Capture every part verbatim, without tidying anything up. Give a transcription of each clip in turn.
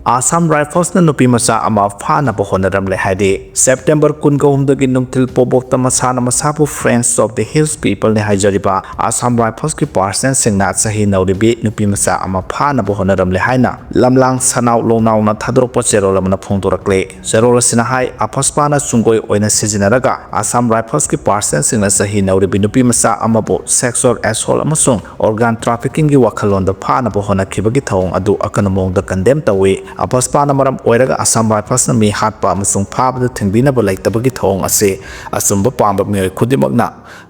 Assam Riflesꯅ ꯅꯨꯄꯤ ꯃꯆꯥ ꯑꯃ ꯐꯥꯅꯕ ꯍꯣꯠꯅꯔꯝꯂꯦ ꯍꯥꯏꯔꯤ꯫ September ꯀꯨꯟꯒ ꯑꯍꯨꯝꯗꯒꯤ ꯅꯨꯡꯊꯤꯜ ꯄꯣꯕꯣꯛꯇ ꯃꯁꯥꯅ ꯃꯁꯥꯕꯨ Friends of the Hills Peopleꯅꯤ ꯍꯥꯏꯖꯔꯤꯕ Assam Riflesꯀꯤ personnelꯁꯤꯡꯅ ꯆꯍꯤ ꯅꯧꯔꯤꯕꯤ ꯅꯨꯄꯤ ꯃꯆꯥ ꯑꯃ ꯐꯥꯅꯕ ꯍꯣꯠꯅꯔꯝꯂꯦ ꯍꯥꯏꯅ ꯂꯝꯂꯥꯡ ꯁꯅꯥꯎ ꯂꯣꯡꯅꯥꯎꯅ ꯊꯥꯗꯣꯔꯛꯄ ꯆꯦꯔꯣꯜ ꯑꯃꯅ ꯐꯣꯡꯗꯣꯔꯛꯂꯤ꯫ ꯆꯦꯔꯣꯜ ꯑꯁꯤꯅ ꯍꯥꯏ, ꯑꯐꯁꯄꯥꯅ ꯆꯨꯡꯒꯣꯏ ꯑꯣꯏꯅ ꯁꯤꯖꯤꯟꯅꯔꯒ Assam Riflesꯀꯤ personnelꯁꯤꯡꯅ ꯆꯍꯤ ꯅꯧꯔꯤꯕꯤ ꯅꯨꯄꯤ ꯃꯆꯥ ꯑꯃꯕꯨ sexual assault ꯑꯃꯁꯨꯡ organ traffickingꯒꯤ ꯋꯥꯈꯜꯂꯣꯟꯗ ꯐꯥꯅꯕ ꯍꯣꯠꯅꯈꯤꯕꯒꯤ ꯊꯧꯑꯣꯡ ꯑꯗꯨ ꯑꯀꯟꯕ ꯃꯑꯣꯡꯗ condemn ꯇꯧꯏ꯫ ꯑꯐꯁꯄꯥꯅ ꯃꯔꯝ ꯑꯣꯏꯔꯒ Assam Riflesꯅ ꯃꯤ ꯍꯥꯠꯄ ꯑꯃꯁꯨꯡ ꯐꯥꯕꯗ ꯊꯤꯡꯕꯤꯅꯕ ꯂꯩꯇꯕꯒꯤ ꯊꯧꯑꯣꯡ ꯑꯁꯤ ꯑꯆꯨꯝꯕ ꯄꯥꯝꯕ ꯃꯤꯑꯣꯏ ꯈꯨꯗꯤꯡꯃꯛꯅ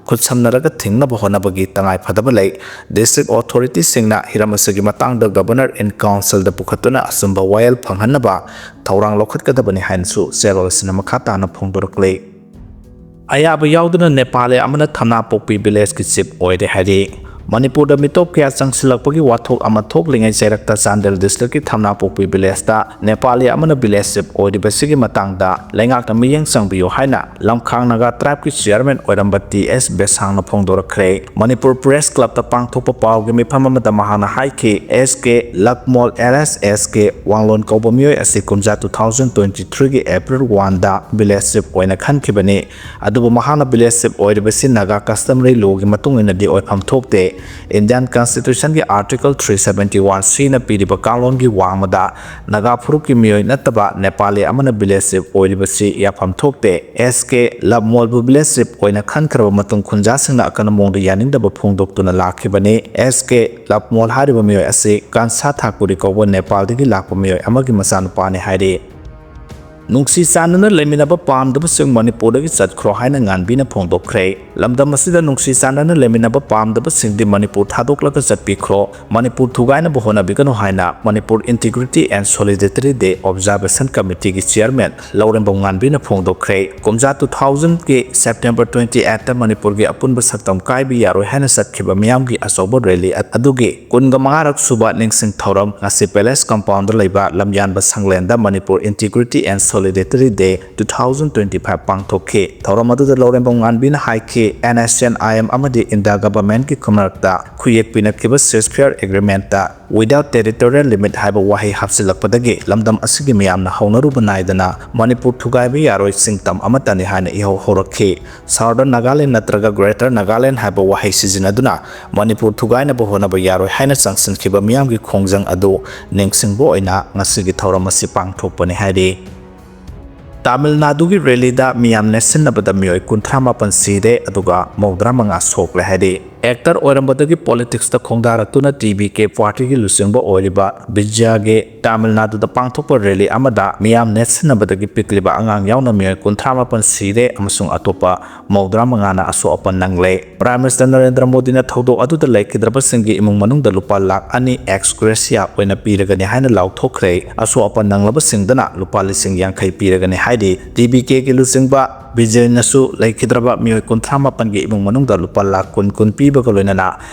ꯈꯨꯠꯁꯝꯅꯔꯒ ꯊꯤꯡꯅꯕ ꯍꯣꯠꯅꯕꯒꯤ ꯇꯉꯥꯏ ꯐꯗꯕ ꯂꯩ꯫ District authorityꯁꯤꯡꯅ ꯍꯤꯔꯝ ꯑꯁꯤꯒꯤ ꯃꯇꯥꯡꯗ Governor in Councilꯗ ꯄꯨꯈꯠꯇꯨꯅ ꯑꯆꯨꯝꯕ ꯋꯥꯌꯦꯜ ꯐꯪꯍꯟꯅꯕ ꯊꯧꯔꯥꯡ ꯂꯧꯈꯠꯀꯗꯕꯅꯤ ꯍꯥꯏꯅꯁꯨ ꯆꯦꯔꯣꯜ ꯑꯁꯤꯅ ꯃꯈꯥ ꯇꯥꯅ ꯐꯣꯡꯗꯣꯔꯛꯂꯤ꯫ ꯑꯌꯥꯕ ꯌꯥꯎꯗꯅ ꯅꯦꯄꯥꯂꯤ ꯑꯃꯅ ꯊꯝꯅꯥꯄꯣꯛꯄꯤ villageꯀꯤ chief ꯑꯣꯏꯔꯦ ꯍꯥꯏꯔꯤ꯫ ꯃꯅꯤꯄꯨꯔꯗ ꯃꯤꯇꯣꯞ ꯀꯌꯥ ꯆꯪꯁꯤꯜꯂꯛꯄꯒꯤ ꯋꯥꯊꯣꯛ ꯑꯃ ꯊꯣꯛꯂꯤꯉꯩ ꯆꯩꯔꯛꯇ ꯆꯥꯟꯗꯦꯜ districtꯀꯤ ꯊꯝꯅꯥꯄꯣꯛꯄꯤ villageꯇ ꯅꯦꯄꯥꯂꯤ ꯑꯃꯅ village chief ꯑꯣꯏꯔꯤꯕꯁꯤꯒꯤ ꯃꯇꯥꯡꯗ ꯂꯩꯉꯥꯛꯅ ꯃꯤꯠꯌꯦꯡ ꯆꯪꯕꯤꯌꯨ ꯍꯥꯏꯅ ꯂꯝꯈꯥꯡ ꯅꯥꯒꯥ tribeꯀꯤ chairman ꯑꯣꯏꯔꯝꯕ ꯇꯤ ꯑꯦꯁ ꯕꯦꯁꯥꯡꯅ ꯐꯣꯡꯗꯣꯔꯛꯈ꯭ꯔꯦ꯫ ꯃꯅꯤꯄꯨꯔ Press Clubꯇ ꯄꯥꯡꯊꯣꯛꯄ ꯄꯥꯎꯒꯤ ꯃꯤꯐꯝ ꯑꯃꯗ ꯃꯍꯥꯛꯅ ꯍꯥꯏꯈꯤ, ꯑꯦꯁ ꯀꯦ ꯂꯛꯃꯣꯜ alias ꯑꯦꯁ ꯀꯦ ꯋꯥꯡꯂꯣꯟ ꯀꯧꯕ ꯃꯤꯑꯣꯏ ꯑꯁꯤ ꯀꯨꯝꯖꯥ two thousand twenty threeꯒꯤ April oneꯗ village chief ꯑꯣꯏꯅ ꯈꯟꯈꯤꯕꯅꯤ꯫ ꯑꯗꯨꯕꯨ ꯃꯍꯥꯛꯅ village chief ꯑꯣꯏꯔꯤꯕꯁꯤ ꯅꯥꯒꯥ customary lawꯒꯤ ꯃꯇꯨꯡ ꯏꯟꯅꯗꯤ ꯑꯣꯏꯐꯝ ꯊꯣꯛꯇꯦ꯫ Indian Constitutionꯒꯤ Article three seventy one Cꯅ ꯄꯤꯔꯤꯕ ꯀꯥꯡꯂꯣꯟꯒꯤ ꯋꯥꯡꯃꯗ ꯅꯥꯒꯥ ꯐꯨꯔꯨꯞꯀꯤ ꯃꯤꯑꯣꯏ ꯅꯠꯇꯕ ꯅꯦꯄꯥꯂꯤ ꯑꯃꯅ village chief ꯑꯣꯏꯔꯤꯕꯁꯤ ꯌꯥꯐꯝ ꯊꯣꯛꯇꯦ꯫ ꯑꯦꯁ ꯀꯦ ꯂꯞꯃꯣꯜꯕꯨ village chief ꯑꯣꯏꯅ ꯈꯟꯈ꯭ꯔꯕ ꯃꯇꯨꯡ ꯈꯨꯟꯖꯥꯁꯤꯡꯅ ꯑꯀꯟꯕ ꯃꯑꯣꯡꯗ ꯌꯥꯅꯤꯡꯗꯕ ꯐꯣꯡꯗꯣꯛꯇꯨꯅ ꯂꯥꯛꯈꯤꯕꯅꯤ꯫ ꯑꯦꯁ ꯀꯦ ꯂꯞꯃꯣꯜ ꯍꯥꯏꯔꯤꯕ ꯃꯤꯑꯣꯏ ꯑꯁꯤ ꯀꯥꯟꯁꯥ ꯊꯥꯀꯨꯔꯤ ꯀꯧꯕ ꯅꯦꯄꯥꯜꯗꯒꯤ ꯂꯥꯛꯄ ꯃꯤꯑꯣꯏ ꯑꯃꯒꯤ ꯃꯆꯥꯅꯨꯄꯥꯅꯤ ꯍꯥꯏꯔꯤ꯫ ꯅꯨꯡꯁꯤ ꯆꯥꯟꯅꯅ ꯂꯩꯃꯤꯟꯅꯕ ꯄꯥꯝꯗꯕꯁꯤꯡ ꯃꯅꯤꯄꯨꯔꯗꯒꯤ ꯆꯠꯈ꯭ꯔꯣ ꯍꯥꯏꯅ ꯉꯥꯟꯕꯤꯅ ꯐꯣꯡꯗꯣꯛꯈ꯭ꯔꯦ꯫ ꯂꯝꯗꯝ ꯑꯁꯤꯗ ꯅꯨꯡꯁꯤ ꯆꯥꯟꯅꯅ ꯂꯩꯃꯤꯟꯅꯕ ꯄꯥꯝꯗꯕꯁꯤꯡꯗꯤ ꯃꯅꯤꯄꯨꯔ ꯊꯥꯗꯣꯛꯂꯒ ꯆꯠꯄꯤꯈ꯭ꯔꯣ, ꯃꯅꯤꯄꯨꯔ ꯊꯨꯒꯥꯏꯅꯕ ꯍꯣꯠꯅꯕꯤꯒꯅꯨ ꯍꯥꯏꯅ Manipur Integrity and Solidarity Day Observation Committeeꯒꯤ chairman ꯂꯧꯔꯦꯝꯕꯝ ꯉꯥꯟꯕꯤꯅ ꯐꯣꯡꯗꯣꯛꯈ꯭ꯔꯦ꯫ ꯀꯨꯝꯖꯥ two thousandꯒꯤ September twenty eightꯇ ꯃꯅꯤꯄꯨꯔꯒꯤ ꯑꯄꯨꯟꯕ ꯁꯛꯇꯝ ꯀꯥꯏꯕ ꯌꯥꯔꯣꯏ ꯍꯥꯏꯅ ꯆꯠꯈꯤꯕ ꯃꯤꯌꯥꯝꯒꯤ ꯑꯆꯧꯕ rally ꯑꯗꯨꯒꯤ ꯀꯨꯟꯒ ꯃꯉꯥꯔꯛ ꯁꯨꯕ ꯅꯤꯡꯁꯤꯡ ꯊꯧꯔꯝ ꯉꯁꯤ Palace Compoundꯗ ꯂꯩꯕ ꯂꯝꯌꯥꯟꯕ ꯁꯪꯂꯦꯟꯗ Manipur Integrity and Solidarity Day two thousand twenty-five ꯄꯥꯡꯊꯣꯛꯈꯤ꯫ ꯊꯧꯔꯝ ꯑꯗꯨꯗ ꯂꯧꯔꯦꯝꯕꯝ ꯉꯥꯟꯕꯤꯅ ꯍꯥꯏꯈꯤ, NSCN-IM ꯑꯃꯗꯤ India government-ꯀꯤ ꯃꯔꯛꯇ ꯈꯨꯌꯦꯛ ꯄꯤꯅꯈꯤꯕ ceasefire agreement-ꯇ without territorial limit ꯍꯥꯏꯕ ꯋꯥꯍꯩ ꯍꯥꯞꯆꯤꯜꯂꯛꯄꯗꯒꯤ ꯂꯝꯗꯝ ꯑꯁꯤꯒꯤ ꯃꯤꯌꯥꯝꯅ ꯍꯧꯅꯔꯨꯕ ꯅꯥꯏꯗꯅ ꯃꯅꯤꯄꯨꯔ ꯊꯨꯒꯥꯏꯕ ꯌꯥꯔꯣꯏ ꯁꯤꯡꯇꯝ ꯑꯃꯠꯇꯅꯤ ꯍꯥꯏꯅ ꯏꯍꯧ ꯍꯧꯔꯛꯈꯤ꯫ Southern Nagaland ꯅꯠꯇ꯭ꯔꯒ Greater Nagaland ꯍꯥꯏꯕ ꯋꯥꯍꯩ ꯁꯤꯖꯤꯟꯅꯗꯨꯅ ꯃꯅꯤꯄꯨꯔ ꯊꯨꯒꯥꯏꯅꯕ ꯍꯣꯠꯅꯕ ꯌꯥꯔꯣꯏ ꯍꯥꯏꯅ ꯆꯪꯁꯤꯟꯈꯤꯕ ꯃꯤꯌꯥꯝꯒꯤ ꯈꯣꯡꯖꯪ ꯑꯗꯨ ꯅꯤꯡꯁꯤꯡꯕ ꯑꯣꯏꯅ ꯉꯁꯤꯒꯤ ꯊꯧꯔꯝ ꯑꯁꯤ ꯄꯥꯡꯊꯣꯛꯄꯅꯤ ꯍꯥꯏꯔꯤ꯫ ꯇꯥꯃꯤꯜ ꯅꯥꯗꯨꯒꯤ rally-ꯗ ꯃꯤꯌꯥꯝ ꯅꯦꯠꯁꯤꯟꯅꯕꯗ ꯃꯤꯑꯣꯏ ꯀꯨꯟꯊ꯭ꯔꯥ ꯃꯥꯄꯟ ꯁꯤꯔꯦ, ꯑꯗꯨꯒ ꯃꯧꯗ꯭ꯔꯥ ꯃꯉꯥ ꯁꯣꯛꯂꯦ ꯍꯥꯏꯔꯤ꯫ Actor ꯑꯣꯏꯔꯝꯕꯗꯒꯤ politics-ꯇ ꯈꯣꯡꯗꯥꯔꯛꯇꯨꯅ TBK party-ꯒꯤ ꯂꯨꯆꯤꯡꯕ ꯑꯣꯏꯔꯤꯕ ꯕꯤꯖꯌꯒꯤ ꯇꯥꯃꯤꯜ ꯅꯥꯗꯨꯗ ꯄꯥꯡꯊꯣꯛꯄ rally ꯑꯃꯗ ꯃꯤꯌꯥꯝ ꯅꯦꯠꯁꯤꯟꯅꯕꯗꯒꯤ ꯄꯤꯛꯂꯤꯕ ꯑꯉꯥꯡ ꯌꯥꯎꯅ ꯃꯤꯑꯣꯏ ꯀꯨꯟꯊ꯭ꯥ ꯃꯥꯄꯟ ꯁꯤꯔꯦ ꯑꯃꯁꯨꯡ ꯑꯇꯣꯞꯄ ꯃꯧꯗ꯭ꯔꯥ ꯃꯉꯥꯅ ꯑꯁꯣꯛ ꯑꯄꯟ ꯅꯪꯂꯦ꯫ Prime Minister ꯅꯔꯦꯟꯗ꯭ꯔ ꯃꯣꯗꯤꯅ ꯊꯧꯗꯣꯛ ꯑꯗꯨꯗ ꯂꯩꯈꯤꯗ꯭ꯔꯕꯁꯤꯡꯒꯤ ꯏꯃꯨꯡ ꯃꯅꯨꯡꯗ ꯂꯨꯄꯥ ꯂꯥꯈ ꯑꯅꯤ ex gratia ꯑꯣꯏꯅ ꯄꯤꯔꯒꯅꯤ ꯍꯥꯏꯅ ꯂꯥꯎꯊꯣꯛꯈ꯭ꯔꯦ꯫ ꯑꯁꯣꯛ ꯑꯄꯟ ꯅꯪꯂꯕꯁꯤꯡꯗꯅ ꯂꯨꯄꯥ ꯂꯤꯁꯤꯡ ꯌꯥꯡꯈꯩ ꯄꯤꯔꯒꯅꯤ ꯍꯥꯏꯔꯤ꯫ TBK-ꯒꯤ ꯂꯨꯆꯤꯡꯕ ꯕꯤꯖꯌꯅꯁꯨ ꯂꯩꯈꯤꯗ꯭ꯔꯕ ꯃꯤꯑꯣꯏ ꯀꯨꯟꯊ꯭ꯔꯥ ꯃꯥꯄꯟꯒꯤ ꯏꯃꯨꯡ ꯃꯅꯨꯡꯗ ꯂꯨꯄꯥ ꯂꯥꯈ ꯀꯨꯟ ꯀꯨꯟ ꯄꯤꯕꯒ ꯂꯣꯏꯅꯅ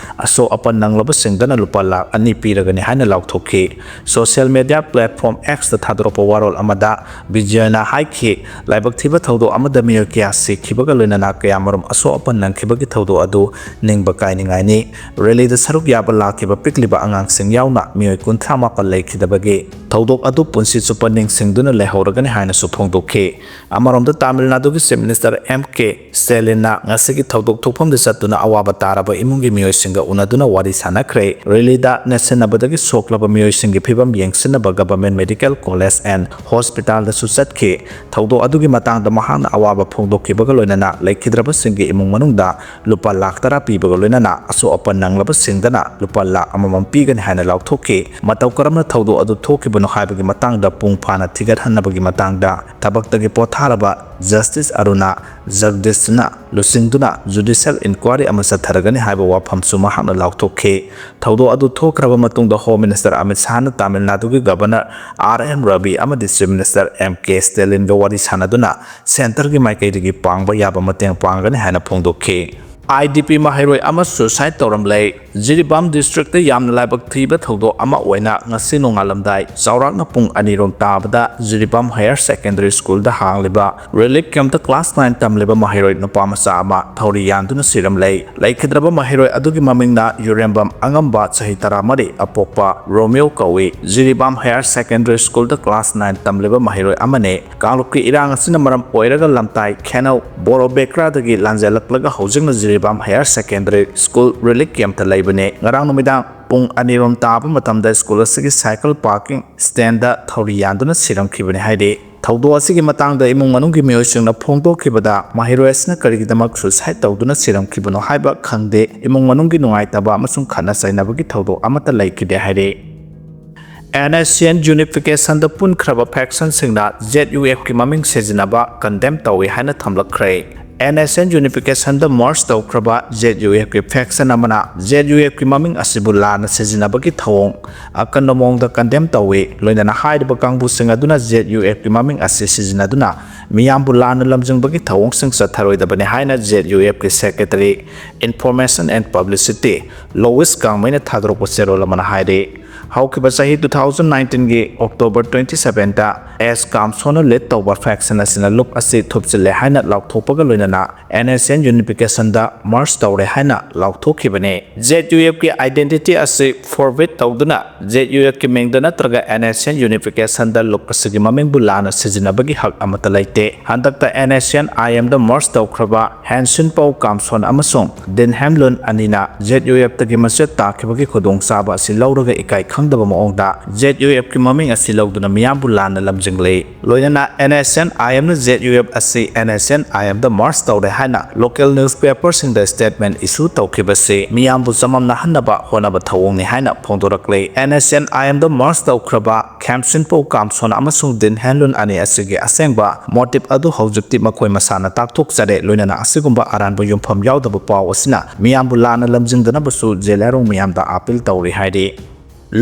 ꯑꯁꯣꯛ ꯑꯄꯟ ꯅꯪꯂꯕꯁꯤꯡꯗꯅ ꯂꯨꯄꯥ ꯂꯥꯈ ꯑꯅꯤ ꯄꯤꯔꯒꯅꯤ ꯍꯥꯏꯅ ꯂꯥꯎꯊꯣꯛꯈꯤ꯫ Social media platform X-ꯇ ꯊꯥꯗꯣꯔꯛꯄ ꯋꯥꯔꯣꯜ ꯑꯃꯗ ꯕꯤꯖꯌꯅ ꯍꯥꯏꯈꯤ, ꯂꯥꯏꯕꯛ ꯊꯤꯕ ꯊꯧꯗꯣꯛ ꯑꯃꯗ ꯃꯤꯑꯣꯏ ꯀꯌꯥ ꯁꯤꯈꯤꯕꯒ ꯂꯣꯏꯅꯅ ꯀꯌꯥꯃꯔꯨꯝ ꯑꯁꯣꯛ ꯑꯄꯟ ꯅꯪꯈꯤꯕꯒꯤ ꯊꯧꯗꯣꯛ ꯑꯗꯨ ꯅꯤꯡꯕ ꯀꯥꯏꯅꯤꯡꯉꯥꯏꯅꯤ꯫ Rally-ꯗ ꯁꯔꯨꯛ ꯌꯥꯕ ꯂꯥꯛꯈꯤꯕ ꯄꯤꯛꯂꯤꯕ ꯑꯉꯥꯡꯁꯤꯡ ꯌꯥꯎꯅ ꯃꯤꯑꯣꯏ ꯀꯨꯟꯊ꯭ꯔꯥ ꯃꯥꯄꯟ ꯂꯩꯈꯤꯗꯕꯒꯤ ꯊꯧꯗꯣꯛ ꯑꯗꯨ ꯄꯨꯟꯁꯤ ꯆꯨꯞꯄ ꯅꯤꯡꯁꯤꯡꯗꯨꯅ ꯂꯩꯍꯧꯔꯒꯅꯤ ꯍꯥꯏꯅꯁꯨ ꯐꯣꯡꯗꯣꯛꯈꯤ꯫ ꯑꯃꯔꯣꯝꯗ ꯇꯥꯃꯤꯜ ꯅꯥꯗꯨꯒꯤ Chief Minister M K ꯁ꯭ꯇꯦꯂꯤꯟꯅ ꯉꯁꯤꯒꯤ ꯊꯧꯗꯣꯛ ꯊꯣꯛꯐꯝꯗ ꯆꯠꯇꯨꯅ ꯑꯋꯥꯕ ꯇꯥꯔꯕ ꯏꯃꯨꯡꯒꯤ ꯃꯤꯑꯣꯏꯁꯤꯡꯒ ꯎꯅꯗꯨꯅ ꯋꯥꯔꯤ ꯁꯥꯟꯅꯈ꯭ꯔꯦ꯫ Rally-ꯗ ꯅꯦꯠꯁꯤꯟꯅꯕꯗꯒꯤ ꯁꯣꯛꯂꯕ ꯃꯤꯑꯣꯏꯁꯤꯡꯒꯤ ꯐꯤꯕꯝ ꯌꯦꯡꯁꯤꯟꯅꯕ Government Medical College and Hospital-ꯗꯁꯨ ꯆꯠꯈꯤ꯫ ꯊꯧꯗꯣꯛ ꯑꯗꯨꯒꯤ ꯃꯇꯥꯡꯗ ꯃꯍꯥꯛꯅ ꯑꯋꯥꯕ ꯐꯣꯡꯗꯣꯛꯈꯤꯕꯒ ꯂꯣꯏꯅꯅ ꯂꯩꯈꯤꯗ꯭ꯔꯕꯁꯤꯡꯒꯤ ꯏꯃꯨꯡ ꯃꯅꯨꯡꯗ ꯂꯨꯄꯥ ꯂꯥꯈ ꯇꯔꯥ ꯄꯤꯕꯒ ꯂꯣꯏꯅꯅ ꯑꯁꯣꯛ ꯑꯄꯟ ꯅꯪꯂꯕꯁꯤꯡꯗꯅ ꯂꯨꯄꯥ ꯂꯥꯈ ꯑꯃꯃꯝ ꯄꯤꯒꯅꯤ ꯍꯥꯏꯅ ꯂꯥꯎꯊꯣꯛꯈꯤ꯫ ꯃꯇꯧ ꯀꯔꯝꯅ ꯊꯧꯗꯣꯛ ꯑꯗꯨ ꯊꯣꯛꯈꯤꯕꯅꯣ ꯍꯥꯏꯕꯒꯤ ꯃꯇꯥꯡꯗ ꯄꯨꯡ ꯐꯥꯅ ꯊꯤꯒꯠꯍꯟꯅꯕꯒꯤ ꯃꯇꯥꯡꯗ ꯊꯕꯛꯇꯒꯤ ꯄꯣꯊꯥꯔꯕ Justice ꯑꯔꯨꯅꯥ ꯖꯒꯗꯤꯁꯅ ꯂꯨꯆꯤꯡꯗꯨꯅ judicial inquiry ꯑꯃ ꯆꯠꯊꯔꯒꯅꯤ ꯍꯥꯏꯕ ꯋꯥꯐꯝꯁꯨ ꯃꯍꯥꯛꯅ ꯂꯥꯎꯊꯣꯛꯈꯤ꯫ ꯊꯧꯗꯣꯛ ꯑꯗꯨ ꯊꯣꯛꯈ꯭ꯔꯕ ꯃꯇꯨꯡꯗ Home Minister ꯑꯃꯤꯠ ꯁꯥꯍꯅ ꯇꯥꯃꯤꯜ ꯅꯥꯗꯨꯒꯤ Governor R N Ravi ꯑꯃꯗꯤ Chief Minister M K ꯁ꯭ꯇꯦꯂꯤꯟꯒ ꯋꯥꯔꯤ ꯁꯥꯟꯅꯗꯨꯅ centre-ꯒꯤ ꯃꯥꯏꯀꯩꯗꯒꯤ ꯄꯥꯡꯕ ꯌꯥꯕ ꯃꯇꯦꯡ ꯄꯥꯡꯒꯅꯤ ꯍꯥꯏꯅ ꯐꯣꯡꯗꯣꯛꯈꯤ꯫ IDP ꯃꯍꯩꯔꯣꯏ ꯑꯃ suicide ꯇꯧꯔꯝꯂꯦ꯫ ꯖꯤꯔꯤꯕꯥꯝ districtꯇ ꯌꯥꯝꯅ ꯂꯥꯏꯕꯛ ꯊꯤꯕ ꯊꯧꯗꯣꯛ ꯑꯃ ꯑꯣꯏꯅ ꯉꯁꯤ ꯅꯣꯡꯉꯥꯜꯂꯝꯗꯥꯏ ꯆꯥꯎꯔꯥꯛꯅ ꯄꯨꯡ ꯑꯅꯤ ꯔꯣꯝ ꯇꯥꯕꯗ Jiribam Higher Secondary Schoolꯗ ꯍꯥꯡꯂꯤꯕ relief campꯇ class nine ꯇꯝꯂꯤꯕ ꯃꯍꯩꯔꯣꯏ ꯅꯨꯄꯥ ꯃꯆꯥ ꯑꯃ ꯊꯧꯔꯤ ꯌꯥꯟꯗꯨꯅ ꯁꯤꯔꯝꯂꯦ꯫ ꯂꯩꯈꯤꯗ꯭ꯔꯕ ꯃꯍꯩꯔꯣꯏ ꯑꯗꯨꯒꯤ ꯃꯃꯤꯡꯅ ꯌꯨꯔꯦꯝꯕꯝ ꯑꯉꯝꯕ, ꯆꯍꯤ ꯇꯔꯥꯃꯔꯤ, ꯑꯄꯣꯛꯄ ꯔꯣꯃꯤꯌꯣ ꯀꯧꯏ꯫ Jiribam Higher Secondary Schoolꯗ class nine ꯇꯝꯂꯤꯕ ꯃꯍꯩꯔꯣꯏ ꯑꯃꯅꯤ꯫ ꯀꯥꯡꯂꯨꯞꯀꯤ ꯏꯔꯥꯡ ꯑꯁꯤꯅ ꯃꯔꯝ ꯑꯣꯏꯔꯒ ꯂꯝꯇꯥꯏ ꯈꯦꯅꯧ ꯕꯣꯔꯣꯕꯦꯀ꯭ꯔꯥꯗꯒꯤ ꯂꯥꯟꯖꯦꯜꯂꯛꯂꯒ ꯍꯧꯖꯤꯛꯅ Jiribam Higher Secondary School relief campꯇ ꯂꯩꯕꯅꯤ꯫ ꯉꯔꯥꯡ ꯅꯨꯃꯤꯗꯥꯡ ꯄꯨꯡ ꯑꯅꯤ ꯔꯣꯝ ꯇꯥꯕ ꯃꯇꯝꯗ school ꯑꯁꯤꯒꯤ cycle parking standꯗ ꯊꯧꯔꯤ ꯌꯥꯟꯗꯨꯅ ꯁꯤꯔꯝꯈꯤꯕꯅꯤ ꯍꯥꯏꯔꯤ꯫ ꯊꯧꯗꯣꯛ ꯑꯁꯤꯒꯤ ꯃꯇꯥꯡꯗ ꯏꯃꯨꯡ ꯃꯅꯨꯡꯒꯤ ꯃꯤꯑꯣꯏꯁꯤꯡꯅ ꯐꯣꯡꯗꯣꯛꯈꯤꯕꯗ, ꯃꯍꯩꯔꯣꯏ ꯑꯁꯤꯅ ꯀꯔꯤꯒꯤꯗꯃꯛ suicide ꯇꯧꯗꯨꯅ ꯁꯤꯔꯝꯈꯤꯕꯅꯣ ꯍꯥꯏꯕ ꯈꯪꯗꯦ꯫ ꯏꯃꯨꯡ ꯃꯅꯨꯡꯒꯤ ꯅꯨꯡꯉꯥꯏꯇꯕ ꯑꯃꯁꯨꯡ ꯈꯠꯅ ꯆꯩꯅꯕꯒꯤ ꯊꯧꯗꯣꯛ ꯑꯃꯠꯇ ꯂꯩꯈꯤꯗꯦ ꯍꯥꯏꯔꯤ꯫ NSCN unificationꯗ ꯄꯨꯟꯈ꯭ꯔꯕ factionꯁꯤꯡꯅ ZUFꯀꯤ ꯃꯃꯤꯡ ꯁꯤꯖꯤꯟꯅꯕ condemn ꯇꯧꯏ ꯍꯥꯏꯅ ꯊꯝꯂꯛꯈ꯭ꯔꯦ꯫ NSCN unificationꯗ merge ꯇꯧꯈ꯭ꯔꯕ ZUFꯀꯤ faction ꯑꯃꯅ ZUFꯀꯤ ꯃꯃꯤꯡ ꯑꯁꯤꯕꯨ ꯂꯥꯟꯅ ꯁꯤꯖꯤꯟꯅꯕꯒꯤ ꯊꯧꯑꯣꯡ ꯑꯀꯟꯕ ꯃꯑꯣꯡꯗ condemn ꯇꯧꯏ꯫ ꯂꯣꯏꯅꯅ ꯍꯥꯏꯔꯤꯕ ꯀꯥꯡꯕꯨꯁꯤꯡ ꯑꯗꯨꯅ ZUFꯀꯤ ꯃꯃꯤꯡ ꯑꯁꯤ ꯁꯤꯖꯤꯟꯅꯗꯨꯅ ꯃꯤꯌꯥꯝꯕꯨ ꯂꯥꯟꯅ ꯂꯝꯖꯤꯡꯕꯒꯤ ꯊꯧꯑꯣꯡꯁꯤꯡ ꯆꯠꯊꯔꯣꯏꯗꯕꯅꯤ ꯍꯥꯏꯅ ZUFꯀꯤ secretary Information and Publicity ꯂꯣꯋꯤꯁ ꯀꯥꯡꯃꯩꯅ ꯊꯥꯗꯣꯔꯛꯄ ꯆꯦꯔꯣꯜ ꯑꯃꯅ ꯍꯥꯏꯔꯤ꯫ ꯍꯧꯈꯤꯕ ꯆꯍꯤ two thousand nineteenꯒꯤ October twenty sevenꯗ ꯑꯦꯁ ꯀꯥꯝꯁꯣꯟꯅ lead ꯇꯧꯕ faction ꯑꯁꯤꯅ ꯂꯨꯞ ꯑꯁꯤ ꯊꯨꯞꯆꯤꯜꯂꯦ ꯍꯥꯏꯅ ꯂꯥꯎꯊꯣꯛꯄꯒ ꯂꯣꯏꯅꯅ NSCN unificationꯗ merge ꯇꯧꯔꯦ ꯍꯥꯏꯅ ꯂꯥꯎꯊꯣꯛꯈꯤꯕꯅꯤ꯫ ZUFꯀꯤ identity ꯑꯁꯤ forfeit ꯇꯧꯗꯨꯅ ZUFꯀꯤ ꯃꯤꯡꯗ ꯅꯠꯇ꯭ꯔꯒ NSCN unificationꯗ ꯂꯨꯞ ꯑꯁꯤꯒꯤ ꯃꯃꯤꯡꯕꯨ ꯂꯥꯟꯅ ꯁꯤꯖꯤꯟꯅꯕꯒꯤ ꯍꯛ ꯑꯃꯠꯇ ꯂꯩꯇꯦ꯫ ꯍꯟꯗꯛꯇ NSCN-IMꯗ merge ꯇꯧꯈ꯭ꯔꯕ ꯍꯦꯟꯁꯤꯟꯄꯧ ꯀꯥꯝꯁꯣꯟ ꯑꯃꯁꯨꯡ ꯗꯤꯟ ꯍꯦꯝꯂꯨꯟ ꯑꯅꯤꯅ ZUFꯇꯒꯤ ꯃꯆꯦꯠ ꯇꯥꯈꯤꯕꯒꯤ ꯈꯨꯗꯣꯡꯆꯥꯕ ꯑꯁꯤ ꯂꯧꯔꯒ ꯏꯀꯥꯏ ꯈꯪꯗꯕ ꯃꯑꯣꯡꯗ ZUFꯀꯤ ꯃꯃꯤꯡ ꯑꯁꯤ ꯂꯧꯗꯨꯅ ꯃꯤꯌꯥꯝꯕꯨ ꯂꯥꯟꯅ ꯂꯝꯖꯤꯡꯂꯤ꯫ ꯂꯣꯏꯅꯅ NSCN-IMꯅ ZUF ꯑꯁꯤ NSCN-IMꯗ merge ꯇꯧꯔꯦ ꯍꯥꯏꯅ local newspaperꯁꯤꯡꯗ statement issue ꯇꯧꯈꯤꯕꯁꯤ ꯃꯤꯌꯥꯝꯕꯨ ꯆꯃꯝꯅꯍꯟꯅꯕ ꯍꯣꯠꯅꯕ ꯊꯧꯑꯣꯡꯅꯤ ꯍꯥꯏꯅ ꯐꯣꯡꯗꯣꯔꯛꯂꯤ꯫ NSCN-IMꯗ merge ꯇꯧꯈ꯭ꯔꯕ ꯈꯦꯝꯁꯤꯟꯄꯧ ꯀꯥꯝꯁꯣꯟ ꯑꯃꯁꯨꯡ ꯗꯤꯟ ꯍꯦꯟꯂꯨꯟ ꯑꯅꯤ ꯑꯁꯤꯒꯤ ꯑꯁꯦꯡꯕ motive ꯑꯗꯨ ꯍꯧꯖꯤꯛꯇꯤ ꯃꯈꯣꯏ ꯃꯁꯥꯅ ꯇꯥꯛꯊꯣꯛꯆꯔꯦ꯫ ꯂꯣꯏꯅꯅ ꯑꯁꯤꯒꯨꯝꯕ ꯑꯔꯥꯟꯕ ꯌꯨꯝꯐꯝ ꯌꯥꯎꯗꯕ ꯄꯥꯎ ꯑꯁꯤꯅ ꯃꯤꯌꯥꯝꯕꯨ ꯂꯥꯟꯅ ꯂꯝꯖꯤꯡꯗꯅꯕꯁꯨ ꯖꯦꯂꯤꯌꯥꯡꯔꯣꯡ ꯃꯤꯌꯥꯝꯗ appeal ꯇꯧꯔꯤ ꯍꯥꯏꯔꯤ꯫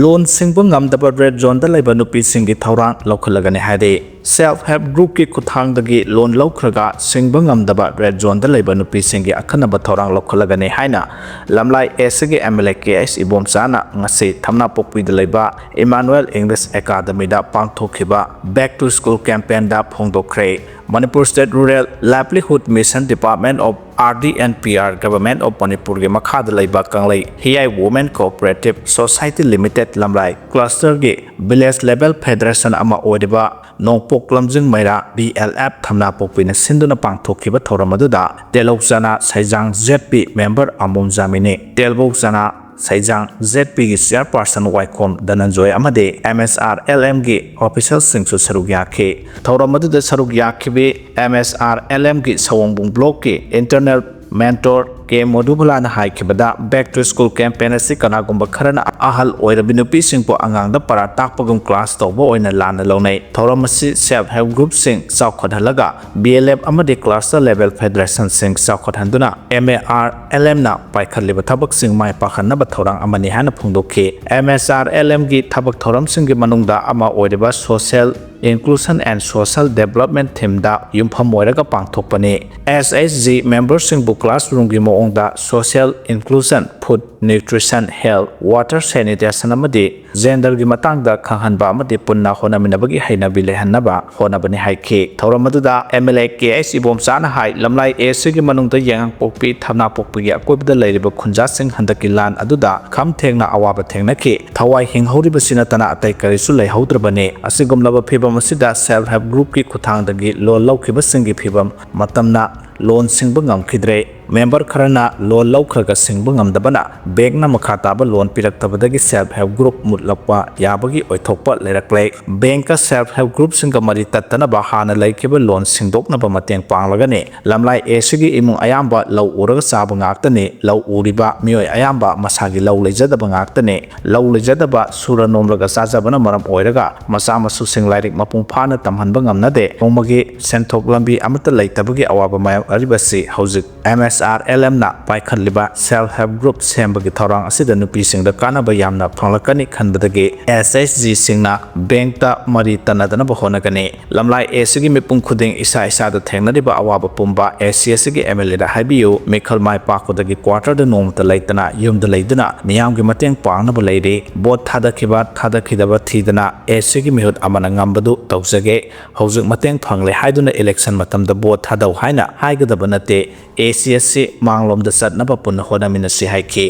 ꯂꯣꯟ ꯁꯤꯡꯕ ꯉꯝꯗꯕ red zoneꯗ ꯂꯩꯕ ꯅꯨꯄꯤꯁꯤꯡꯒꯤ ꯊꯧꯔꯥꯡ ꯂꯧꯈꯠꯂꯒꯅꯤ ꯍꯥꯏꯔꯤ꯫ Self Help Groupꯀꯤ ꯈꯨꯠꯊꯥꯡꯗꯒꯤ ꯂꯣꯟ ꯂꯧꯈ꯭ꯔꯒ ꯁꯤꯡꯕ ꯉꯝꯗꯕ ꯔꯦꯗ ꯖꯣꯟꯗ ꯂꯩꯕ ꯅꯨꯄꯤꯁꯤꯡꯒꯤ ꯑꯈꯟꯅꯕ ꯊꯧꯔꯥꯡ ꯂꯧꯈꯠꯂꯒꯅꯤ ꯍꯥꯏꯅ ꯂꯝꯂꯥꯏ ꯑꯦꯁꯒꯤ M L A K H ꯏꯕꯣꯝꯆꯥꯅ ꯉꯁꯤ ꯊꯝꯅꯥꯄꯣꯛꯄꯤꯗ ꯂꯩꯕ ꯏꯃꯥꯅꯨꯑꯦꯜ ꯏꯪꯂꯤꯁ ꯑꯦꯀꯥꯗꯃꯤꯗ ꯄꯥꯡꯊꯣꯛꯈꯤꯕ Back to School campaignꯗ ꯐꯣꯡꯗꯣꯛꯈ꯭ꯔꯦ꯫ Manipur State Rural Livelihood Mission, Department of R D and P R, Government of Manipurꯒꯤ ꯃꯈꯥꯗ ꯂꯩꯕ ꯀꯪꯂꯩ ꯍꯤꯌꯥꯏ Women Cooperative Society Limited ꯂꯝꯂꯥꯏ clusterꯒꯤ village level federation ꯑꯃ ꯑꯣꯏꯔꯤꯕ ꯅꯣꯡꯄꯣꯛ ꯂꯝꯖꯤꯡ ꯃꯩꯔꯥ B L F ꯊꯝꯅꯥꯄꯣꯛꯄꯤꯅ ꯁꯤꯟꯗꯨꯅ ꯄꯥꯡꯊꯣꯛꯈꯤꯕ ꯊꯧꯔꯝ ꯑꯗꯨꯗ ꯇꯦꯂꯧ ꯆꯅꯥ ꯁꯩꯖꯥꯡ Z P member ꯑꯃꯣꯝ ꯖꯥꯃꯤꯅꯤ, ꯇꯦꯜꯕꯧ ꯆꯅꯥ ꯁꯩꯖꯥꯡ Z Pꯒꯤ chairperson ꯋꯥꯏꯈꯣꯝ ꯙꯅꯟꯖꯣꯏ ꯑꯃꯗꯤ M S R L Mꯒꯤ officialꯁꯤꯡꯁꯨ ꯁꯔꯨꯛ ꯌꯥꯈꯤ꯫ ꯊꯧꯔꯝ ꯑꯗꯨꯗ ꯁꯔꯨꯛ ꯌꯥꯈꯤꯕꯤ M S R L Mꯒꯤ ꯁꯑꯣꯡꯕꯨꯡ blockꯀꯤ internal mentor K ꯃꯣꯗꯨꯕꯂꯥꯅ ꯍꯥꯏꯈꯤꯕꯗ, Back to School campaign ꯑꯁꯤ ꯀꯅꯥꯒꯨꯝꯕ ꯈꯔꯅ ꯑꯍꯜ ꯑꯣꯏꯔꯕꯤ ꯅꯨꯄꯤꯁꯤꯡꯕꯨ ꯑꯉꯥꯡꯗ ꯄꯔꯥ ꯇꯥꯛꯄꯒꯨꯝ class ꯇꯧꯕ ꯑꯣꯏꯅ ꯂꯥꯟꯅ ꯂꯧꯅꯩ꯫ ꯊꯧꯔꯝ ꯑꯁꯤ self help groupꯁꯤꯡ ꯆꯥꯎꯈꯠꯍꯜꯂꯒ B L F ꯑꯃꯗꯤ cluster level federationꯁꯤꯡ ꯆꯥꯎꯈꯠꯍꯟꯗꯨꯅ M A R L Mꯅ ꯄꯥꯏꯈꯠꯂꯤꯕ ꯊꯕꯛꯁꯤꯡ ꯃꯥꯏ ꯄꯥꯛꯍꯟꯅꯕ ꯊꯧꯔꯥꯡ ꯑꯃꯅꯤ ꯍꯥꯏꯅ ꯐꯣꯡꯗꯣꯛꯈꯤ꯫ M S R L Mꯒꯤ ꯊꯕꯛ ꯊꯧꯔꯝꯁꯤꯡꯒꯤ ꯃꯅꯨꯡꯗ ꯑꯃ ꯑꯣꯏꯔꯤꯕ Social Inclusion and Social Development themeꯗ ꯌꯨꯝꯐꯝ ꯑꯣꯏꯔꯒ ꯄꯥꯡꯊꯣꯛꯄꯅꯤ꯫ S H G memberꯁꯤꯡꯕꯨ classroomꯒꯤ ꯃꯑꯣꯡꯗ social inclusion, food, nutrition, health, water, sanitation ꯑꯃꯗꯤ genderꯒꯤ ꯃꯇꯥꯡꯗ ꯈꯪꯍꯟꯕ ꯑꯃꯗꯤ ꯄꯨꯟꯅ ꯍꯣꯠꯅꯃꯤꯟꯅꯕꯒꯤ ꯍꯩꯅꯕꯤ ꯂꯩꯍꯟꯅꯕ ꯍꯣꯠꯅꯕꯅꯤ ꯍꯥꯏꯈꯤ꯫ ꯊꯧꯔꯝ ꯑꯗꯨꯗ M L A K H ꯏꯕꯣꯝꯆꯥꯅ high, ꯂꯝꯂꯥꯏ A Cꯒꯤ ꯃꯅꯨꯡꯗ ꯌꯦꯉꯥꯡꯄꯣꯛꯄꯤ, ꯊꯝꯅꯥꯄꯣꯛꯄꯤꯒꯤ ꯑꯀꯣꯏꯕꯗ ꯂꯩꯔꯤꯕ ꯈꯨꯟꯖꯥꯁꯤꯡ ꯍꯟꯗꯛꯀꯤ ꯂꯥꯟ ꯑꯗꯨꯗ ꯈꯝ ꯊꯦꯡꯅ ꯑꯋꯥꯕ ꯊꯦꯡꯅꯈꯤ꯫ ꯊꯋꯥꯏ ꯍꯤꯡꯍꯧꯔꯤꯕꯁꯤ ꯅꯠꯇꯅ ꯑꯇꯩ ꯀꯔꯤꯁꯨ ꯂꯩꯍꯧꯗ꯭ꯔꯕꯅꯤ꯫ ꯑꯁꯤꯒꯨꯝꯂꯕ ꯐꯤꯚꯝ ꯑꯁꯤꯗ self help groupꯀꯤ ꯈꯨꯠꯊꯥꯡꯗꯒꯤ ꯂꯣꯟ ꯂꯧꯈꯤꯕꯁꯤꯡꯒꯤ ꯐꯤꯚꯝ ꯃꯇꯝꯅ ꯂꯣꯟ ꯁꯤꯡꯕ ꯉꯝꯈꯤꯗ꯭ꯔꯦ꯫ Member ꯈꯔꯅ ꯂꯣꯟ ꯂꯧꯈ꯭ꯔꯒ ꯁꯤꯡꯕ ꯉꯝꯗꯕꯅ bankꯅ ꯃꯈꯥ ꯇꯥꯕ ꯂꯣꯟ ꯄꯤꯔꯛꯇꯕꯗꯒꯤ self help group ꯃꯨꯠꯂꯛꯄ ꯌꯥꯕꯒꯤ ꯑꯣꯏꯊꯣꯛꯄ ꯂꯩꯔꯛꯂꯦ꯫ Bankꯀ self help groupꯁꯤꯡꯒ ꯃꯔꯤ ꯇꯠꯇꯅꯕ ꯍꯥꯟꯅ ꯂꯩꯈꯤꯕ ꯂꯣꯟ ꯁꯤꯡꯗꯣꯛꯅꯕ ꯃꯇꯦꯡ ꯄꯥꯡꯂꯒꯅꯤ꯫ ꯂꯝꯂꯥꯏ A Cꯒꯤ ꯏꯃꯨꯡ ꯑꯌꯥꯝꯕ ꯂꯧ ꯎꯔꯒ ꯆꯥꯕ ꯉꯥꯛꯇꯅꯤ꯫ ꯂꯧ ꯎꯔꯤꯕ ꯃꯤꯑꯣꯏ ꯑꯌꯥꯝꯕ ꯃꯁꯥꯒꯤ ꯂꯧ ꯂꯩꯖꯗꯕ ꯉꯥꯛꯇꯅꯤ꯫ ꯂꯧ ꯂꯩꯖꯗꯕ, ꯁꯨꯔ ꯅꯣꯝꯂꯒ ꯆꯥꯖꯕꯅ ꯃꯔꯝ ꯑꯣꯏꯔꯒ ꯃꯆꯥ ꯃꯁꯨꯁꯤꯡ ꯂꯥꯏꯔꯤꯛ ꯃꯄꯨꯡ ꯐꯥꯅ ꯇꯝꯍꯟꯕ ꯉꯝꯅꯗꯦ꯫ ꯅꯣꯡꯃꯒꯤ ꯁꯦꯟꯊꯣꯛ ꯂꯝꯕꯤ ꯑꯃꯠꯇ ꯂꯩꯇꯕꯒꯤ ꯑꯋꯥꯕ ꯃꯥꯌꯣꯛꯅꯔꯤꯕꯁꯤ ꯍꯧꯖꯤꯛ M S ꯑꯥꯔ ꯑꯦꯜ ꯑꯦꯝꯅ ꯄꯥꯏꯈꯠꯂꯤꯕ Self Help Group ꯁꯦꯝꯕꯒꯤ ꯊꯧꯔꯥꯡ ꯑꯁꯤꯗ ꯅꯨꯄꯤꯁꯤꯡꯗ ꯀꯥꯟꯅꯕ ꯌꯥꯝꯅ ꯐꯪꯂꯛꯀꯅꯤ ꯈꯟꯕꯗꯒꯤ ꯑꯦꯁ ꯑꯩꯆ ꯖꯤꯁꯤꯡꯅ ꯕꯦꯡꯛꯇ ꯃꯔꯤ ꯇꯅꯗꯅꯕ ꯍꯣꯠꯅꯒꯅꯤ꯫ ꯂꯝꯂꯥꯏ ꯑꯦ ꯁꯤꯒꯤ ꯃꯤꯄꯨꯝ ꯈꯨꯗꯤꯡ ꯏꯁꯥ ꯏꯁꯥꯗ ꯊꯦꯡꯅꯔꯤꯕ ꯑꯋꯥꯕ ꯄꯨꯝꯕ ꯑꯦ ꯁꯤ ꯑꯦꯁ ꯁꯤꯒꯤ ꯑꯦꯝ ꯑꯦꯜ ꯑꯦꯗ ꯍꯥꯏꯕꯤꯌꯨ꯫ ꯃꯤꯈꯜ ꯃꯥꯏ ꯄꯥꯛꯄꯗꯒꯤ ꯀ꯭ꯋꯥꯇꯔꯗ ꯅꯣꯡꯃꯇ ꯂꯩꯇꯅ ꯌꯨꯝꯗ ꯂꯩꯗꯨꯅ ꯃꯤꯌꯥꯝꯒꯤ ꯃꯇꯦꯡ ꯄꯥꯡꯅꯕ ꯂꯩꯔꯤ꯫ ꯚꯣꯠ ꯊꯥꯗꯈꯤꯕ ꯊꯥꯗꯈꯤꯗꯕ ꯊꯤꯗꯅ ꯑꯦ ꯁꯤꯒꯤ ꯃꯤꯍꯨꯠ ꯑꯃꯅ ꯉꯝꯕꯗꯨ ꯇꯧꯖꯒꯦ꯫ ꯍꯧꯖꯤꯛ ꯃꯇꯦꯡ ꯐꯪꯂꯦ ꯍꯥꯏꯗꯨꯅ ꯏꯂꯦꯛꯁꯟ ꯃꯇꯝꯗ ꯚꯣꯠ ꯊꯥꯗꯧ ꯍꯥꯏꯅ ꯍꯥꯏꯒꯗꯕ ꯅꯠꯇꯦ꯫ ꯑꯦ ꯁꯤ ꯑꯦꯁ ꯁꯤ ꯃꯥꯡꯂꯣꯝꯗ ꯆꯠꯅꯕ ꯄꯨꯟꯅ ꯍꯣꯠꯅꯃꯤꯟꯅꯁꯤ ꯍꯥꯏꯈꯤ꯫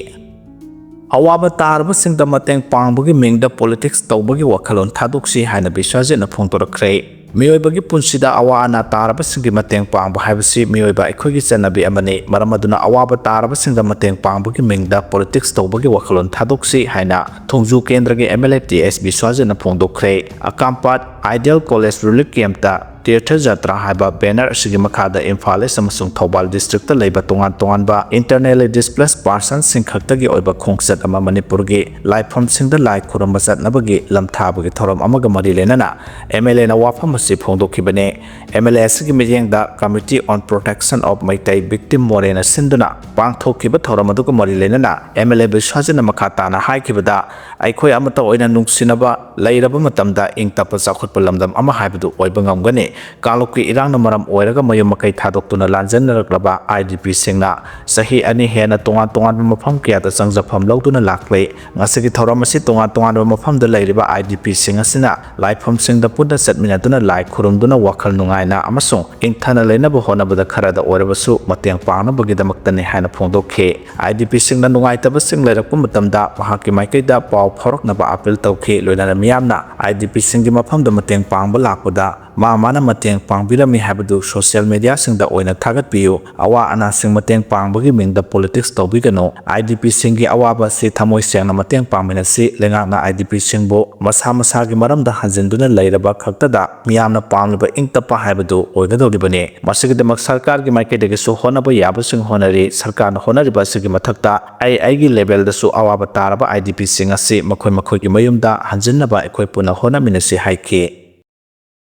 ꯑꯋꯥꯕ ꯇꯥꯔꯕꯁꯤꯡꯗ ꯃꯇꯦꯡ ꯄꯥꯡꯕꯒꯤ ꯃꯤꯡꯗ ꯄꯣꯂꯤꯇꯤꯛꯁ ꯇꯧꯕꯒꯤ ꯋꯥꯈꯜꯂꯣꯟ ꯊꯥꯗꯣꯛꯁꯤ ꯍꯥꯏꯅ ꯕꯤꯁ꯭ꯋꯖꯤꯠꯅ ꯐꯣꯡꯗꯣꯔꯛꯈ꯭ꯔꯦ꯫ ꯃꯤꯑꯣꯏꯕꯒꯤ ꯄꯨꯟꯁꯤꯗ ꯑꯋꯥ ꯑꯅꯥ ꯇꯥꯔꯕꯁꯤꯡꯒꯤ ꯃꯇꯦꯡ ꯄꯥꯡꯕ ꯍꯥꯏꯕꯁꯤ ꯃꯤꯑꯣꯏꯕ ꯑꯩꯈꯣꯏꯒꯤ ꯆꯠꯅꯕꯤ ꯑꯃꯅꯤ꯫ ꯃꯔꯝ ꯑꯗꯨꯅ ꯑꯋꯥꯕ ꯇꯥꯔꯕꯁꯤꯡꯗ ꯃꯇꯦꯡ ꯄꯥꯡꯕꯒꯤ ꯃꯤꯡꯗ ꯄꯣꯂꯤꯇꯤꯛꯁ ꯇꯧꯕꯒꯤ ꯋꯥꯈꯜꯂꯣꯟ ꯊꯥꯗꯣꯛꯁꯤ ꯍꯥꯏꯅ ꯊꯣꯡꯖꯨ ꯀꯦꯟꯗ꯭ꯔꯒꯤ M L A T S ꯕꯤꯁ꯭ꯋꯖꯤꯠꯅ ꯐꯣꯡꯗꯣꯛꯈ꯭ꯔꯦ꯫ ꯑꯀꯥꯝꯄꯥꯠ ꯑꯥꯏꯗꯤꯌꯦꯜ ꯀꯣꯂꯦꯖ ꯔꯤꯂꯤꯐ ꯀꯦꯝꯞꯇ ꯇꯤꯔꯊ ꯖꯇ꯭ꯔꯥ ꯍꯥꯏꯕ ꯕꯦꯅꯔ ꯑꯁꯤꯒꯤ ꯃꯈꯥꯗ ꯏꯝꯐꯥꯜ ꯏꯁ ꯑꯃꯁꯨꯡ ꯊꯧꯕꯥꯜ ꯗꯤꯁꯇ꯭ꯔꯤꯛꯇ ꯂꯩꯕ ꯇꯣꯉꯥꯟ ꯇꯣꯉꯥꯟꯕ ꯏꯟꯇꯔꯅꯦꯜꯂꯤ ꯗꯤꯁꯄ꯭ꯂꯦꯁ ꯄꯥꯔꯁꯟꯁꯤꯡ ꯈꯛꯇꯒꯤ ꯑꯣꯏꯕ ꯈꯣꯡꯆꯠ ꯑꯃ ꯃꯅꯤꯄꯨꯔꯒꯤ ꯂꯥꯏꯐꯝꯁꯤꯡꯗ ꯂꯥꯏ ꯈꯨꯔꯨꯝꯕ ꯆꯠꯅꯕꯒꯤ ꯂꯝꯊꯥꯕꯒꯤ ꯊꯧꯔꯝ ꯑꯃꯒ ꯃꯔꯤ ꯂꯩꯅꯅ ꯑꯦꯝ ꯑꯦꯜ ꯑꯦꯅ ꯋꯥꯐꯝ ꯑꯁꯤ ꯐꯣꯡꯗꯣꯛꯈꯤꯕꯅꯤ꯫ ꯑꯦꯝ ꯑꯦꯜ ꯑꯦ ꯑꯁꯤꯒꯤ ꯃꯤꯠꯌꯦꯡꯗ Committee on Protection of Meitei Victim ꯃꯣꯔꯦꯅ ꯁꯤꯟꯗꯨꯅ ꯄꯥꯡꯊꯣꯛꯈꯤꯕ ꯊꯧꯔꯝ ꯑꯗꯨꯒ ꯃꯔꯤ ꯂꯩꯅꯅ ꯑꯦꯝ ꯑꯦꯜ ꯑꯦ ꯕꯤꯁ꯭ꯋꯖꯤꯠꯅ ꯃꯈꯥ ꯇꯥꯅ ꯍꯥꯏꯈꯤꯕꯗ, ꯑꯩꯈꯣꯏ ꯑꯃꯠꯇ ꯑꯣꯏꯅ ꯅꯨꯡꯁꯤꯅꯕ ꯂꯩꯔꯕ ꯃꯇꯝꯗ ꯏꯪ ꯇꯞꯄ ꯆꯥꯎꯈꯠꯄ ꯂꯝꯗꯝ ꯑꯃ ꯍꯥꯏꯕꯗꯨ ꯑꯣꯏꯕ ꯉꯝꯒꯅꯤ꯫ ꯀꯥꯡꯂꯨꯞꯀꯤ ꯏꯔꯥꯡꯅ ꯃꯔꯝ ꯑꯣꯏꯔꯒ ꯃꯌꯨꯝ ꯃꯀꯩ ꯊꯥꯗꯣꯛꯇꯨꯅ ꯂꯥꯟꯖꯦꯟꯅꯔꯛꯂꯕ ꯑꯥꯏ ꯗꯤ ꯄꯤꯁꯤꯡꯅ ꯆꯍꯤ ꯑꯅꯤ ꯍꯦꯟꯅ ꯇꯣꯉꯥꯟ ꯇꯣꯉꯥꯟꯕ ꯃꯐꯝ ꯀꯌꯥꯗ ꯆꯪꯖꯐꯝ ꯂꯧꯗꯨꯅ ꯂꯥꯛꯂꯤ꯫ ꯉꯁꯤꯒꯤ ꯊꯧꯔꯝ ꯑꯁꯤ ꯇꯣꯉꯥꯟ ꯇꯣꯉꯥꯟꯕ ꯃꯐꯝꯗ ꯂꯩꯔꯤꯕ ꯑꯥꯏ ꯗꯤ ꯄꯤꯁꯤꯡ ꯑꯁꯤꯅ ꯂꯥꯏꯐꯝꯁꯤꯡꯗ ꯄꯨꯟꯅ ꯆꯠꯃꯤꯟꯅꯗꯨꯅ ꯂꯥꯏ ꯈꯨꯔꯨꯝꯗꯨꯅ ꯋꯥꯈꯜ ꯅꯨꯡꯉꯥꯏꯅ ꯑꯃꯁꯨꯡ ꯏꯪꯊꯅ ꯂꯩꯅꯕ ꯍꯣꯠꯅꯕꯗ ꯈꯔꯗ ꯑꯣꯏꯔꯕꯁꯨ ꯃꯇꯦꯡ ꯄꯥꯡꯅꯕꯒꯤꯗꯃꯛꯇꯅꯤ ꯍꯥꯏꯅ ꯐꯣꯡꯗꯣꯛꯈꯤ꯫ ꯑꯥꯏ ꯗꯤ ꯄꯤꯁꯤꯡꯅ ꯅꯨꯡꯉꯥꯏꯇꯕꯁꯤꯡ ꯂꯩꯔꯛꯄ ꯃꯇꯝꯗ ꯃꯍꯥꯛꯀꯤ ꯃꯥꯏꯀꯩꯗ ꯄꯥꯎ ꯐꯥꯎꯔꯛꯅꯕ ꯑꯥꯄꯤꯜ ꯇꯧꯈꯤ꯫ ꯂꯣꯏꯅꯅ ꯃꯤꯌꯥꯝꯅ ꯑꯥꯏ ꯗꯤ ꯄꯤꯁꯤꯡꯒꯤ ꯃꯐꯝꯗ ꯃꯇꯦꯡ ꯄꯥꯡꯕ ꯂꯥꯛꯄꯗ ꯃꯥ ꯃꯥꯅ ꯃꯇꯦꯡ ꯄꯥꯡꯕꯤꯔꯝꯃꯤ ꯍꯥꯏꯕꯗꯨ ꯁꯣꯁꯤꯌꯦꯜ ꯃꯤꯗꯤꯌꯥꯁꯤꯡꯗ ꯑꯣꯏꯅ ꯊꯥꯒꯠꯄꯤꯌꯨ꯫ ꯑꯋꯥ ꯑꯅꯥꯁꯤꯡ ꯃꯇꯦꯡ ꯄꯥꯡꯕꯒꯤ ꯃꯤꯡꯗ ꯄꯣꯂꯤꯇꯤꯛꯁ ꯇꯧꯕꯤꯒꯅꯨ꯫ ꯑꯥꯏ ꯗꯤ ꯄꯤꯁꯤꯡꯒꯤ ꯑꯋꯥꯕ ꯑꯁꯤ ꯊꯃꯣꯏ ꯁꯦꯡꯅ ꯃꯇꯦꯡ ꯄꯥꯡꯃꯤꯟꯅꯁꯤ꯫ ꯂꯩꯉꯥꯛꯅ ꯑꯥꯏ ꯗꯤ ꯄꯤꯁꯤꯡꯕꯨ ꯃꯁꯥ ꯃꯁꯥꯒꯤ ꯃꯔꯝꯗ ꯍꯟꯖꯤꯟꯗꯨꯅ ꯂꯩꯔꯕ ꯈꯛꯇꯗ ꯃꯤꯌꯥꯝꯅ ꯄꯥꯝꯂꯤꯕ ꯏꯪ ꯇꯞꯄ ꯍꯥꯏꯕꯗꯨ ꯑꯣꯏꯒꯗꯧꯔꯤꯕꯅꯤ꯫ ꯃꯁꯤꯒꯤꯗꯃꯛ ꯁꯔꯀꯥꯔꯒꯤ ꯃꯥꯏꯀꯩꯗꯒꯤꯁꯨ ꯍꯣꯠꯅꯕ ꯌꯥꯕꯁꯤꯡ ꯍꯣꯠꯅꯔꯤ꯫ ꯁꯔꯀꯥꯔꯅ ꯍꯣꯠꯅꯔꯤꯕ ꯑꯁꯤꯒꯤ ꯃꯊꯛꯇ ꯑꯩ ꯑꯩꯒꯤ ꯂꯦꯚꯦꯜꯗꯁꯨ ꯑꯋꯥꯕ ꯇꯥꯔꯕ ꯑꯥꯏ ꯗꯤ ꯄꯤꯁꯤꯡ ꯑꯁꯤ ꯃꯈꯣꯏ ꯃꯈꯣꯏꯒꯤ ꯃꯌꯨꯝꯗ ꯍꯟꯖꯤꯟꯅꯕ ꯑꯩꯈꯣꯏ ꯄꯨꯟꯅ ꯍꯣꯠꯅꯃꯤꯟꯅꯁꯤ ꯍꯥꯏꯈꯤ꯫